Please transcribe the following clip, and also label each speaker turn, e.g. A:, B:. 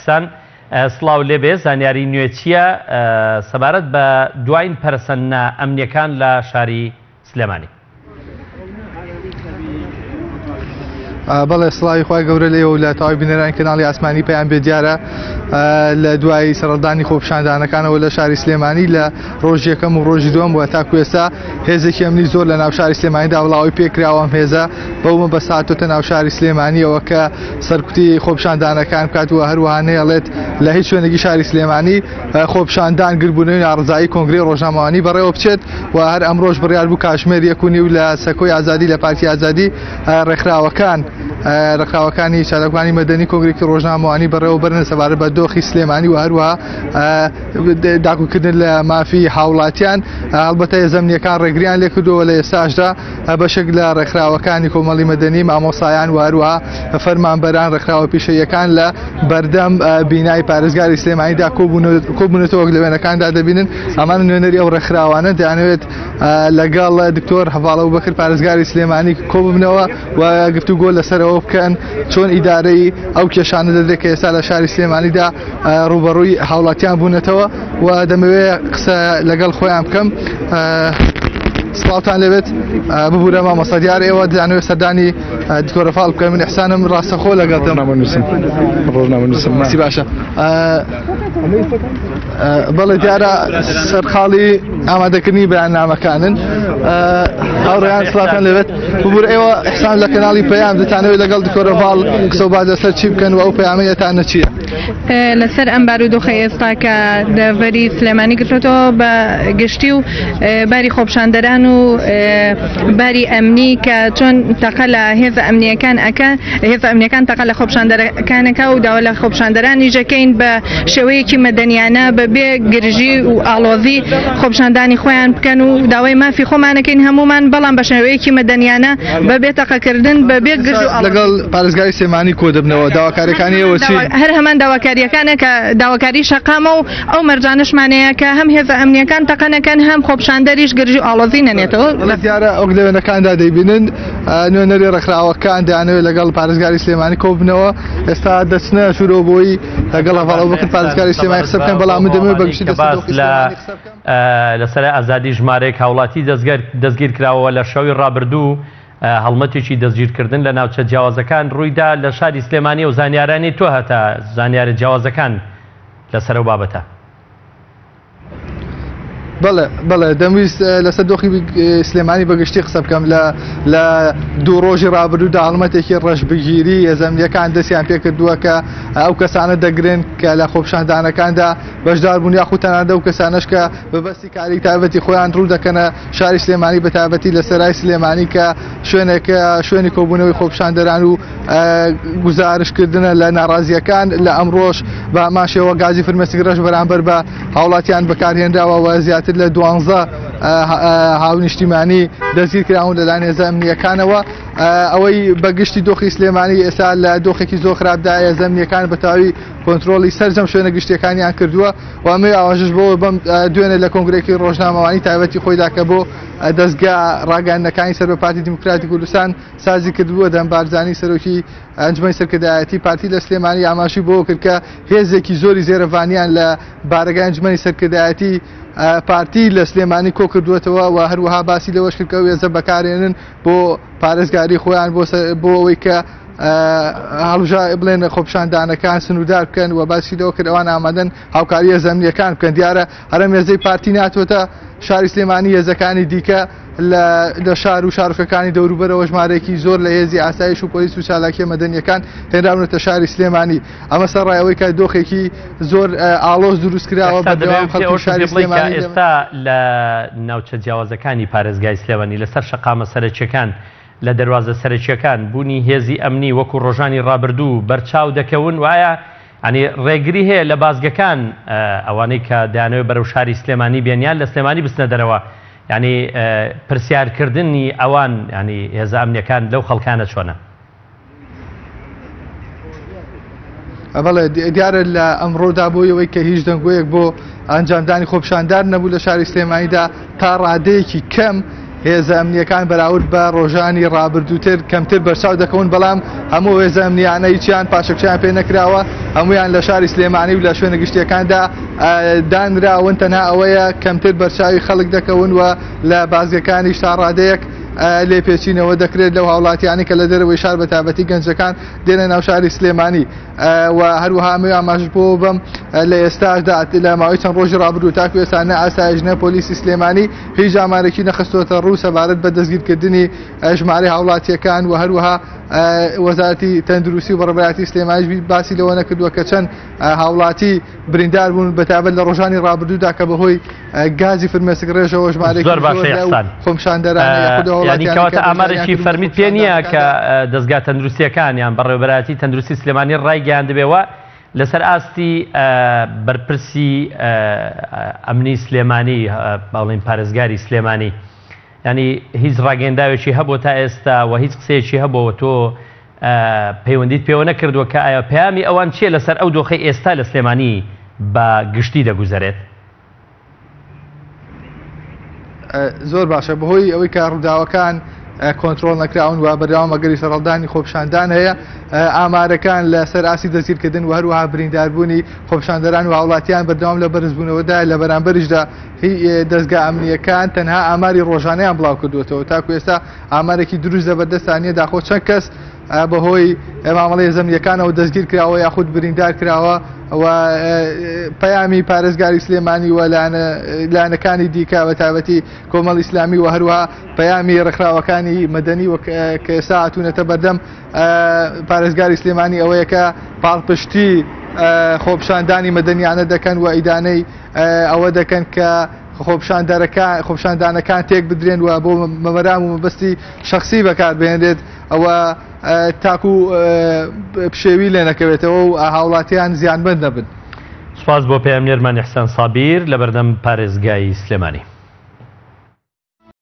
A: ئیحسان سڵاو لێبێ زانیاری نوێ چییە سەبارەت بە دواین پەرەسەندنە ئەمنیەکان لە شاری سلێمانی؟
B: بەڵێ سڵاوی خوای گەورە لێوە و لە تەواوی بینەرانی کەناڵی ئاسمانی پەیام بێ دیارە لە دوای سەرهەڵدانی خۆپیشاندانەکانەوە لە شاری سلێمانی لە ڕۆژ یەکەم و ڕۆژی دووەم و تاکو ئێستا هێزێکی ئەمنی زۆر لە ناو شاری سلێمانیدا بڵاوەی پێکراوە ئەم هێزە بەو مەبەستە هاتۆتە ناو شاری سلێمانیەوە کە سەرکوتی خۆپیشاندانەکان بکات و هەروەها نەیەڵێت لە هیچ شوێنێکی شاری سلێمانی خۆپیشاندان گربوونەوەی ناڕزایی کۆنگرەی ڕۆژنامەوانی بەڕێوە بچێت و هەر ئەمڕۆژ بڕیار بوو کاژمێر 1:30 لە سەکۆی ئازادی لە پارکی ئازادی ڕێکخراوەکان ڕێکخراوەکانی چالاکوانی مەدەنی کۆنگرێکی ڕۆژنامەوانی بەڕێوە بەرن سەبارەت بە دۆخی سلێمانی و هەروەها داکۆکردن لە مافی هاوڵاتیان هەڵبەتە هێزە ئەمنییەکان ڕێگریان لێکردووە لە ئێستاشدا بەشێک لە ڕێکخراوەکانی کۆمەڵی مەدەنی مامۆسایان و هەروەها فەرمانبەران ڕێکخراوە پیشەییەکان لە بەردەم بینای پارێزگاری سلێمانیدا کۆبوونەتەوە وەک لە وێنەکاندا دەبینن ئەمانە نوێنەری ئەو ڕێکخراوانە دەیانەوێت لەگەڵ دکتۆر هەڤاڵ ئەبوبەکر پارێزگاری سلێمانی کۆببنەوە و گفتوگۆ لەسەر ئەوە بکەن چۆن ئیدارەی ئەو کێشانە دەدرێت کە ئێستا لە شاری سلێمانیدا ڕووبەڕووی هاوڵاتیان بوونەتەوە و دەمەوێت قسە لەگەڵ خۆیان بکەم. سڵاوتان لێبێت ببوورە مامۆستا دیار ئێوە دەیانەوێت سەردانی دکتۆر ڕەفاڵ بکەن من ئیحسانم ڕاستەخۆ لەگەڵتم
C: ڕۆژنامەنووسم
B: سی باشە بەڵێ دیارە سەرقاڵی ئامادەکردنی بەیاننامەکانن هاوڕێیان سڵاوتان لێبێت ببوورە ئێوە ئیحسان لە کەناڵی پەیام دەتانەوێت لەگەڵ دکتۆر ڕەفاڵ قسە و باس لەسەر چی بکەن و ئەو پەیامەیەتانە چییە؟
D: لەسەر ئەم بارودۆخەی ئێستا کە دەڤەری سلێمانی گرتۆتەوە بە گشتی و باری خۆپشاندەران و باری ئەمنی کە چۆن تەقە لە هێزە ئەمنیەکان ئەکە هێزە ئەمنیەکان تەقە لە خۆپشاندەرەکانەکە و داوا لە خۆپشاندەرانی ژەکەین بە شێوەیەکی مەدەنیانە بە بێ گرژی و ئاڵۆزی خۆپشاندانی خۆیان بکەن و داوای مافی خۆمانەکەین هەمومان بەڵام بە شێوەیەکی مەدەنیانە بە بێ تەقەکردن بە بێ گرژ و ئاڵۆزی.
B: لەگەڵ پارێزگاری سلێمانی کۆدەبنەوە داواکاریەکانی ئێوە چین؟
D: هەر هەمان داواکاریەکانە کە داواکاری شەقامە و ئەو مەرجانەشمانەیە کە هەم هێزە ئەمنیەکان تەقە نەکەن هەم خۆپیشاندەریش گرژی و ئاڵۆزی نەنێتەوە.
B: بەڵێ دیارە وەک لە وێنەکاندا دەیبینن نوێنەری ڕێکخراوەکان دەیانەوێت لەگەڵ پارێزگاری سلێمانی کۆببنەوە ئێستا دەچنە ژوورەوە بۆی لەگەڵ هەڤاڵ ئەبوبەکر پارێزگاری سلێمانی قسە بکەن بەڵام من دەمەوێت بە گشتی لەسەر دۆخی سلێمانی قسە بکەم.
A: لە سەرای ئازادی ژمارەیەک هاوڵاتی دەستگیرکراوە لە شەوی ڕابردوو هەڵمەتێکی دەستگیرکردن لە ناوچە جیاوازەکان ڕوویدا لە شاری سلێمانی و زانیارانی تۆ هەتا زانیارە جیاوازەکان لەسەر ئەو بابەتە.
B: بەڵێ بەڵێ دەمویست لەسەر دۆخی سلێمانی بەگشتی قسە بکەم لە لە دوو ڕۆژی ڕابردوودا هەڵمەتێکی ڕەشبگیری هێزەمنیەکان دەستیان پێکردووە کە ئەو کەسانە دەگرن کە لە خۆپیشاندانەکاندا بەشدار بوون یاخود تەنانەت ئەو کەسانەش کە بەبەستی کاری تایبەتی خۆیان ڕوو دەکەنە شاری سلێمانی بە تایبەتی لە سەرای سلێمانی کە شوێنێک شوێنی کۆبوونەوەی خۆپیشاندەران و گوزارشکردنە لە ناڕازیەکان لە ئەمڕۆش بە هەمان شێوە گازی فرمێسک ڕەش بەرامبەر بە هاوڵاتیان بەکارهێنراوە و زیاتر لە 12 هاونیشتیمانی دەستگیر کراون لەلایەن هێزە ئەمنییەکانەوە ئەوەی بەگشتی دۆخی سلێمانی ئێستا لە دۆخێکی زۆر خراپدایە هێزە ئەمنییەکان بە تەواوی کۆنترۆڵی سەرجەم شوێنە گشتیەکانیان کردووە و ئەمەی ئاواژش بۆ بەم دوێنێ لە کۆنگرێکی ڕۆژنامەوانی تایبەتی خۆیدا کە بۆ دەستگا ڕاگەیاندنەکانی سەر بە پارتی دیموکراتی کوردستان سازی کردبووە دەم بارزانی سەرۆکی ئەنجومەنی سەرکردایەتی پارتی لە سلێمانی ئاماژی بۆ کرد کە هێزێکی زۆری زێرەڤانیان لە بارەگای ئەنجومەنی سەرکردایەتی پارتی لە سلێمانی کۆ کردووەتەوە و هەروەها باسی لەوەش کرد کە ئەو هێزە بەکارێنن بۆ پارێزگاری خۆیان بۆ ئەوەی کە هەڵبژا بڵێن خۆپیشاندانەکان سنووردار بکەن و باسی لەوە کرد ئەوان ئامادەن هاوکاری هێزە ئەمنییەکان بکەن دیارە هەرەم هێزەی پارتی ناتوەتە شاری سلێمانی هێزەکانی دیکە لە شار و شارۆچکەکانی دەوروبەرەوە ژمارەیەکی زۆر لە هێزی ئاسایش و پۆلیس و چالاکیە مەدەنیەکان هێنراونەتە شاری سلێمانی ئەمە سەرڕای ئەوەی کە دۆخێکی زۆر ئاڵۆز دروست کراوە بەردەوام خەڵکی شاری سلێمانی
A: ئێستا لە ناوچە جیاوازەکانی پارێزگای سلێمانی لەسەر شەقامە سەرەکیەکان لە دەروازە سەرەکیەکان بوونی هێزی ئەمنی وەکو ڕۆژانی ڕابردوو بەرچاو دەکەون و ئایا یانی ڕێگری هەیە لە بازگەکان ئەوانەی کە دەیانەوێت بەرەو شاری سلێمانی بێن یان لە سلێمانی بچنە دەرەوە یانی پرسیارکردنی ئەوان یانی هێزە ئەمنیەکان لەو خەڵکانە چۆنە؟
B: بەڵێ دیارە لە ئەمڕۆدا بۆ ئەوەی کە هیچ دەنگۆیەک بۆ ئەنجامدانی خۆپیشاندان نەبوو لە شاری سلێمانیدا تا ڕادەیەکی کەم هێزە ئەمنییەکان بەراورد بە ڕۆژانی ڕابردووتر کەمتر بەرچاو دەکەون، بەڵام هەموو هێزە ئەمنییانە هیچیان پاشەکشەیان پێ نەکراوە، هەموویان لە شاری سلێمانی و لە شوێنە گشتییەکاندا دانراون، تەنها ئەوەیە کەمتر بەرچاوی خەڵک دەکەون و لە بازگەکانیش تا ڕادەیەک لێپێچینەوە دەکرێت لەو هاوڵاتیانەی کە لە دەرەوەی شار بە تایبەتی گەنجەکان دێنە ناو شاری سلێمانی. و هەروەها ئەمەوێ ئاماژە بۆ بەم لە ئێستاشدا لە ماوەی چەند ڕۆژی ڕابردوو تاکو ئێستا نە ئاسایش نە پۆلیسی سلێمانی هیچ ئامارێکی نەخستۆتە ڕوو سەبارەت بە دەستگیرکردنی ژمارەی هاوڵاتیەکان و هەروەها وەزارەتی تەندروستی و بەڕێوەبەرایەتی سلێمانیش باسی لەوە نەکردووە کە چەند هاوڵاتی بریندار بوون بەتایبەت لە ڕۆژانی ڕابردوودا کە بەهۆی گازی فرمێسک ڕێژەوە ژمارەیەکی
A: زۆر باشە
B: زۆر لەو
A: ئیحسان.
B: خۆپیشاندەرانە یاخود
A: یانی
B: هاوڵاتیانەی
A: کەواتە
B: کە بەشداریان
A: ئامارێکی
B: کردبوون لە
A: فەرمیت پێ نییە کە
B: خۆپیشاندانەکاندا.
A: دەزگا تەندروستییەکان یان بەڕێوەبەرایەتی تەندروستی سلێمانی ڕایگەیاندبێ و لەسەر ئاستی بەرپرسی ئەمنی سلێمانی با بڵێین پارێزگاری سلێمانی یانی هیچ ڕاگەیەنداوێکی هەبووە تا ئێستا و هیچ قسەیەکی هەبووە و تۆ پەیوەندیت پێوە نەکردووە کە ئایا پەیامی ئەوان چییە لەسەر ئەو دۆخەی ئێستا لە سلێمانی بە گشتی دەگوزەرێت؟
B: زۆر باشە بەهۆی ئەوەی کە ڕووداوەکان کۆنترۆڵ نەکراون و بەردەوام ئەگەری سەرهەڵدانی خۆپیشاندان هەیە ئامارەکان لەسەر ئاستی دەستگیرکردن و هەروەها برینداربوونی خۆپیشاندەران و هاوڵاتیان بەردەوام لە بەرزبوونەوەدا لە بەرامبەریشدا دەزگا ئەمنییەکان تەنها ئاماری ڕۆژانەیان بڵاو کردووەتەوە تاکو ئێستا ئامارێکی دروست لەبەردەستان نییە داخۆ چەند کەس بەهۆی مامەڵەی زەمیەکانەوە دەستگیر کراوە یاخود بریندار کراوە و پەیامی پارێزگاری سلێمانی و لایەنەکانی دیکە بە تایبەتی کۆمەڵ ئیسلامی و هەروەها پەیامی ڕێکخراوەکانی مەدەنی و کە ئێستا هاتوونەتە بەردەم پارێزگاری سلێمانی ئەوەیە کە پاڵپشتی خۆپیشاندانی مەدەنیانە دەکەن و ئیدانەی ئەوە دەکەن کە خۆپیشاندەرەکان خۆپیشاندانەکان تێک بدرێن و بۆ مەرام و مەبەستی شخصی بەکاربهێنرێت ئەوە تاکو پشێوی لێ نەکەوێتەوە و هاوڵاتیان زیانمەند نەبن.
A: سوپاس بۆ پەیامنێرمان ئیحسان سابیر لەبەردەم پارێزگای سلێمانی.